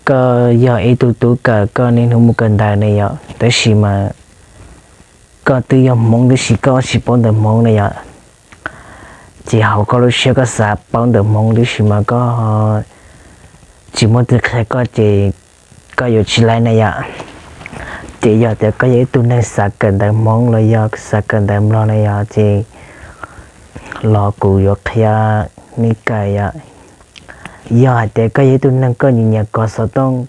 Koj yog ib tug tub kawm, koj niaj hnub mus kawm ntawv ne yom, tab sis mas koj twb yog Hmoob tab sis koj tsis paub ntawv Hmoob ne yom. Ces hauv koj lub siab koj xav paub ntawv Hmoob tab sis mas koj tsis muaj twg qhia koj ces koj yuav tsis laib na yom. Ces yog tias koj yog ib tug neeg xav kawm ntawv Hmoob los yog xav kawm ntawv Nplog na yom, ces los kuv yuav qhia nej kawm yom. Yog hais tias koj yog ib tug neeg koj nyiam nyiam kov xov tooj,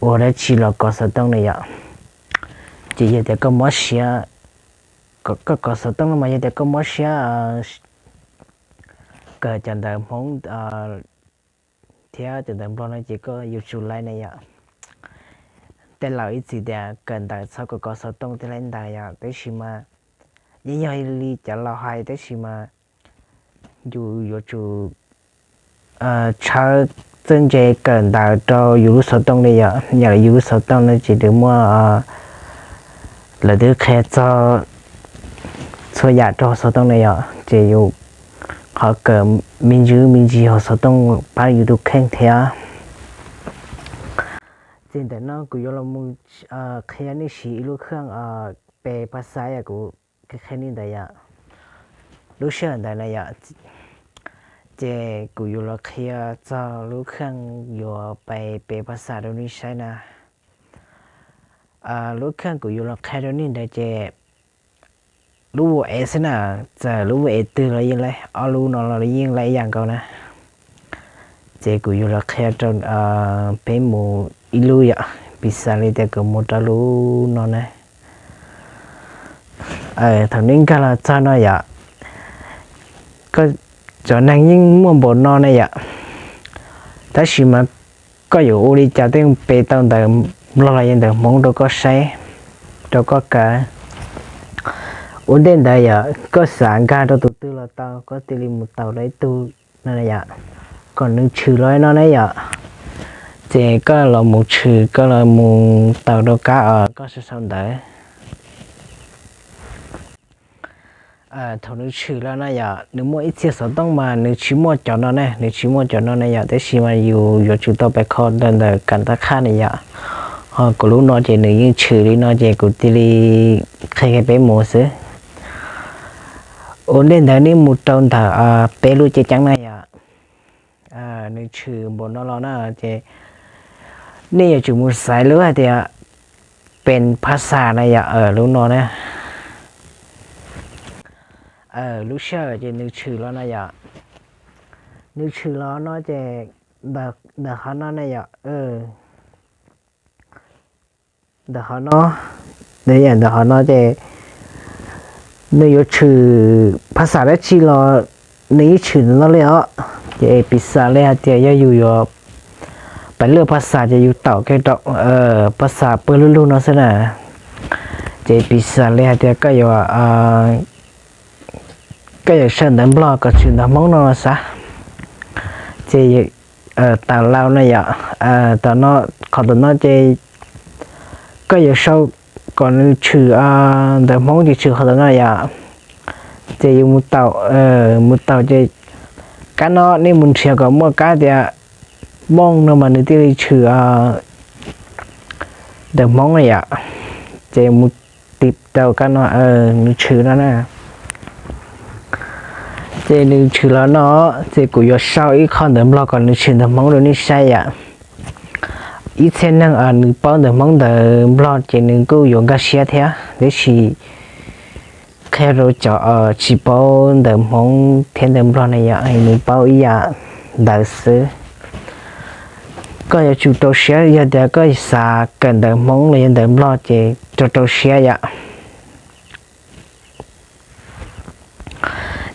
ua dab tsi los kov xov tooj na yom, ces yog tias koj mob siab, koj kov xov tooj no mas yog tias koj mob siab kawm cov ntawv Hmoob thiab cov ntawv Nplog no ces koj yuav tsum laib na yom. Tej laus ib txwm tias kawm ntawv txhob kov kov xov tooj thiab laib ntawv yom, tab sis mas yeej yog li cov laus hais tab sis mas yus yuav tsum tshawb txawj ntse kawm ntawv rau yus lub xov tooj li yom. Yam li yus lub xov tooj no ces nws muaj, lawv twb qhia txog txhua yam rau hauv xov tooj na yom, ces yus qhov kawm me ntsis me ntsis hauv xov tooj pab yus tus kheej thiab. Ces ntawm no kuv yuav los mus qhia nej siv ib lub kheej pe phas xas yom, kuv qhia nej ntawd yom. Lub sij hawm ntawd na yom, ces kuv yuav los qhia txog lub kheej yuav pe pe phas xas rau nej saib na. Lub kheej kuv yuav los qhia rau nej ntawd ces lub ua es xwb na, txawm lub ua es twg los yeej laib, ob lub no los yeej laib ib yam nkaus na. Ces kuv yuav los qhia rau peb mus ib lub yom, piv xam li tias kuv mus rau lub no na. Thaum nej nkag los txog no yom, cov neeg yeej muaj npaum no ne yom, tab sis mas koj yuav ua li cas thiaj pe tau ntawv Nplog los yog ntawv Hmoob rau koj saib, rau koj kawm. Ua ntej ntawd yom, koj xav nkag rau tus twg los tau, koj cia li mus taus rau ib tug no yom, kom nws tshwm los no ne yom. Ces koj los mus tshwm, koj los mus taus rau kab uas koj sau sau ntawv. Thaum nws tshwm los no yom, nws muaj ib txhia xov tooj mas nws tsis muaj cov no ne, nws tsis muaj cov no ne yom, tab sis mas yus yuav tsum tau pais kho ntawm kam tab qhaj ne yom. Ho kuv lub no ces nws yeej tshwm li no ces kuv cia li qhia kiag peb mus xwb. Ua ntej ntawd nej mus rau ntawm peb lub cev ceeb na yom, nws tshwm npaum no los na, ces nej yuav tsum mus xaiv lub hais tias pe phas xas na yom, lub no na. Lub sij hawm ces nws tshwm los no yom, nws tshwm los no ces ntawm qhov no na yom, ntawm qhov no, ntawm qhov no ces nws yuav tshwm phas xas dab tsi los nws yeej tshwm ntawm no li os. Ces piv xam li hais tias yog yus yuav pais lwaj phas xas ces yus taum kiag rau phas xas pawg lug lug no xwb na. Ces piv xam li hais tias koj yuav, koj yuav sau ntawv Nplog kom tshwm ntawv Hmoob no xav, ces taum laus na yom, qhov tom no ces koj yuav sau kom nws tshwm ntawv Hmoob ces tshwm qhov tom no yom. Ces yus mus taum, mus taum ces kab no nej mus nrhiav kom muaj kab tias mooj no mas nws thiaj li tshwm ntawv Hmoob na yom. Ces mus tiv rau kab no, nws tshwm no na. Ces nws tshwm los no, ces kuv yuav sau ib qho ntawv Nplog kom nws tshwm ntawv Hmoob rau nej saib yom. Ib txhia neeg nws paub ntawv Hmoob ntawv Nplog ces nws kuj yuav nkag siab thiab, tiam sis qhia rau cov tsis paub ntawv Hmoob thiab ntawv Nplog ne yom, nws paub ib yam ntawv xwb. Koj yuav tsum rau siab, yog tias koj xav kawm ntawv Hmoob los yog ntawv Nplog ces rau rau siab yom.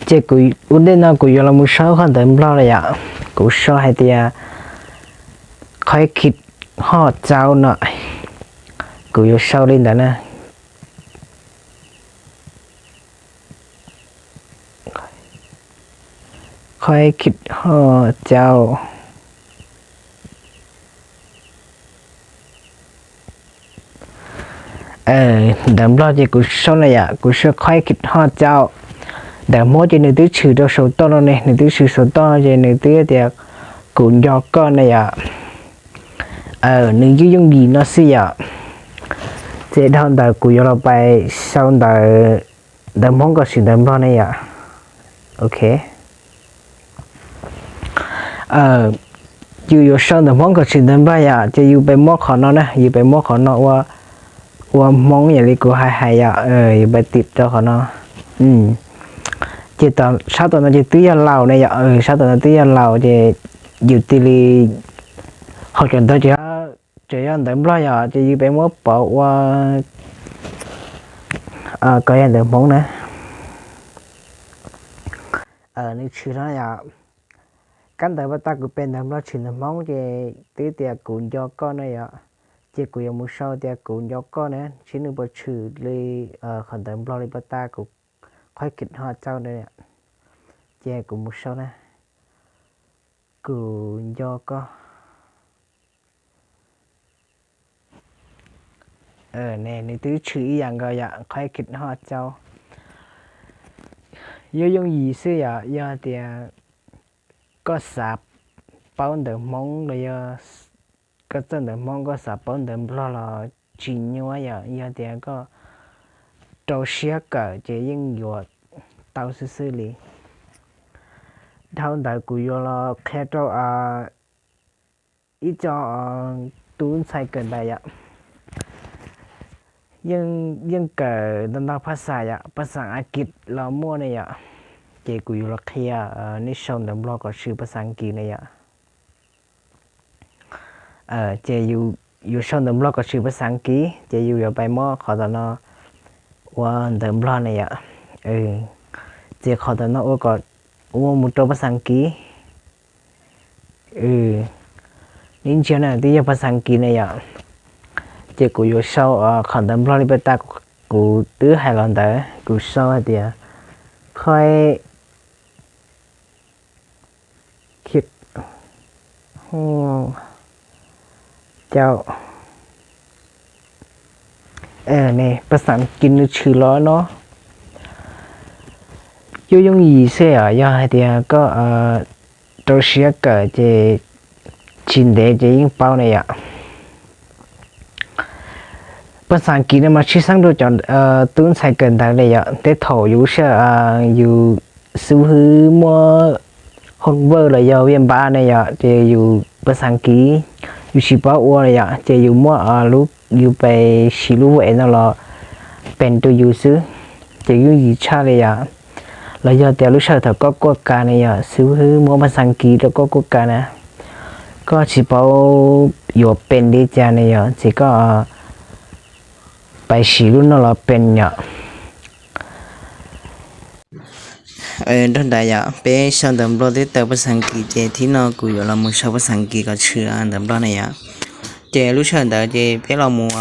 Ces kuv ua ntej no kuv yuav los mus sau qhov ntawv Nplog lawm yom. Kuv sau hais tias khoib khib hoj cau no, kuv yuav sau li ntawd na. Khoib khib hoj cau. Ntawv Nplog ces kuv sau na yom, kuv sau khoib khib hoj cau. Ntawv Hmoob ces nws twb tshwm rau saum toj no ne, nws twb tshwm saum toj no ces nws twb tias kuv nco koj na yom. Nws yooj yooj yim no xwb yom. Ces dhau ntawd kuv yuav los pais sau ntawv, ntawv Hmoob kom swm ntawv Nplog ne yom. Ok. Yus yuav sau ntawv Hmoob kom swm ntawv Nplog yom, ces yus pem muab qhov no na, yus pem muab qhov no ua, ua Hmoob yam li kuv hais hais yom, yus pem tim rau qhov no. Ces sab tom no ces twb yog Laus ne yom, sab tom no twb yog Laus ces yus cia li, qhov cov ntawv tseem yog ntawv Nplog yom, ces yus pem muab pauv ua kom yog ntawv Hmoob na. Nws tshwm no yom. Kab ntawv pas tas kuv pem ntawv Nplog tshwm ntawv Hmoob ces twb tias kuv nco koj na yom. Ces kuv yuav mus sau tias kuv nco koj na, seb nws puas tshwm li qhov ntawv Nplog li pas tas kuv qhov kis ho tsau na. Ces kuv mus sau na, kuv nco koj. Ne nws twb tshwm ib yam nkaus yom, qhov kis ho tsau. Yooj yooj yim xwb yom, yog tias koj xav paub ntawv Hmoob los yog koj txawj ntawv Hmoob koj xav paub ntawv Nplog los tsis nyuaj yom, yog tias koj rau siab kawm ces yeej yuav tau xwb xwb li. Dhau ntawd kuv yuav los qhia rau ib co tub ntxhais kawm ntawv yom, yeej kawm ntau ntau phas xas yom, phas xas As kiv los muaj ne yom. Ces kuv yuav los qhia nej sau ntawv Nplog kom swm phas xas As kiv ne yom. Ces yus sau ntawv Nplog kom swm phas xas As kiv ces yus yuav pais muab qhov tom no ua ntawv Nplog ne yom. Ces qhov tom no ua kom ua mus rau phas xas As kiv. Neb ntsia na, twb yog phas xas As kiv ne yom. Ces kuv yuav sau qhov ntawv Nplog li pas tas kuv twb hais los ntawd, kuv sau hais tias khoib cau. Ne phas xas As kiv nws tshwm los no, yooj yooj yim xwb yom, yog hais tias koj rau siab kawm ces tsis ntev ces yeej paub ne yom. Phas xas As kiv no mas tshwj xeeb rau cov tub ntxhais kawm ntawv li yom, tej thaum yus lub sij hawm yus xib hwb muab homework los yog viaj npab ne yom, ces yus phas xas As kiv yus tsis paub ua li yom, ces yus muab lub, yus pem siv lub Word no los pem rau yus xwb, ces yooj yim tshaj li yom. Los yog tias lub sij hawm thaum koj kuaj kas ne yom, xib hwb muab phas xas As kiv rau koj kuaj kas na, koj tsis paub yuav pem li cas ne yom, ces koj pais siv lub no los pem yom. Nrog ntawd yom, peb sau ntawv Nplog twb tau phas xas As kiv ces thib no kuv yuav los mus sau phas xas As kiv kom tshwm ntawv Nplog na yom. Ces lub sij hawm ntawd ces peb los mus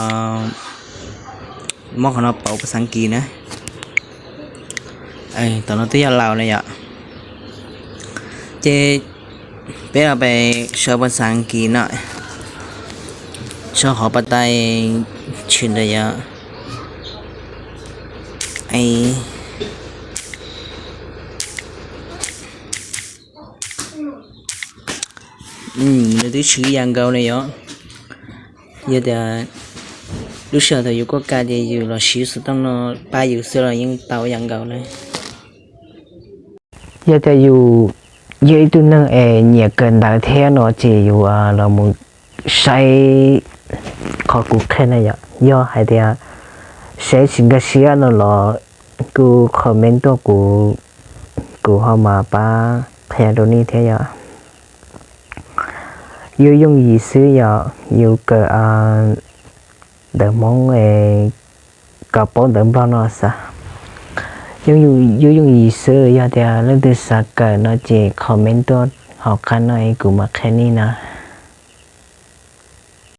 muab qhov no pauv phas xas As kiv na. Tom no twb yog Laus na yom. Ces peb los pem sau phas xas As kiv no, sau qhov pas tas tshwm ntawd yom. Nws twb tshwm ib yam nkaus ne yom. Yog tias lub sij hawm thaum yus kuaj kas ces yus los siv xov tooj no pab yus xwb los yeej tau ib yam nkaus na. Yog tias yus yog ib tug neeg es nyiam kawm ntawv thiab no ces yus los mus saib qhov kuv qhia na yom. Yog hais tias saib tsis nkag siab no los kuj comment tuaj kuv, kuv ho mas pab qhia rau nej thiab yom. Yooj yooj yim xwb yom, yus kawm ntawv Hmoob kom paub ntawv Nplog no xav. Yooj yooj yim xwb, yog tias leej twg xav kawm no ces comment tuaj hauv qab no es kuv mam qhia nej na.